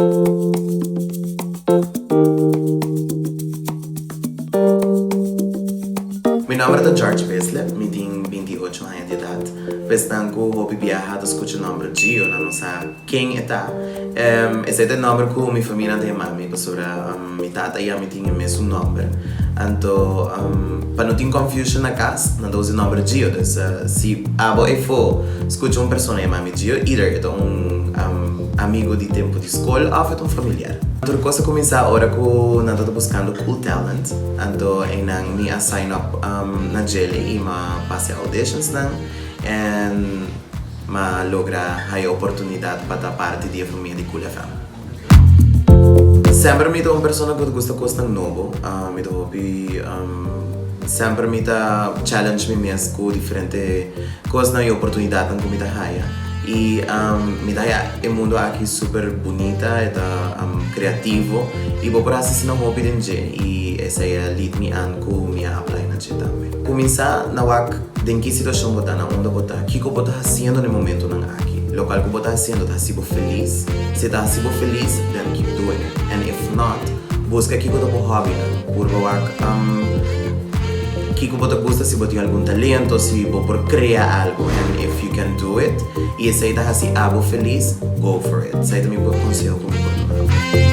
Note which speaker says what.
Speaker 1: Mi nomber ta George Bislip, mi tin 28 aña di edat. Pa esnan ku hopi biaha ta skucha nomber Gio, nan no sa ken e ta. Esei ta e nomber ku mi famianan ta yama mi pasobra mi tata i ami tin e mesun nomber. Anto pa no tin confusion na kas, nan ta usa e nomber Gio. Dus si abo efo skucha un persona yama mi Gio, either e ta un amigo di tempu di skol òf e ta un familiar. Tur kos a kuminsá ora ku nan tabata buskando cool talent, anto einan mi a sign up na djele i m'a pasa e auditionsnan en m'a logra haya oportunidat pa ta parti di e famia di Cool FM. Semper mi ta un persona ku ta gusta kosnan nobo, mi ta hopi semper mi ta challenge mi mes ku diferente kosnan i oportunidatnan ku mi ta haya. I mi ta haya e mundo aki super bunita, e ta creativo i bo por haci asina hopi den dje i esei a lead mi an cu mi a apply na dje tambe. Cuminsa na wak den ki situacion bo ta, na unda bo ta, kico bo ta haciendo na e momentonan aki. Locual cu bo ta haciendo ta haci bo feliz? Si e ta haci bo feliz, then keep doing it and if not, busca kico ta bo hobbynan, purba wak Kiko bo ta gusta si bo tin algun talento, si bo por crea algo and if you can do it y esey ta haci abo feliz, go for it. Esey ta mi conseho cu mi por duna abo.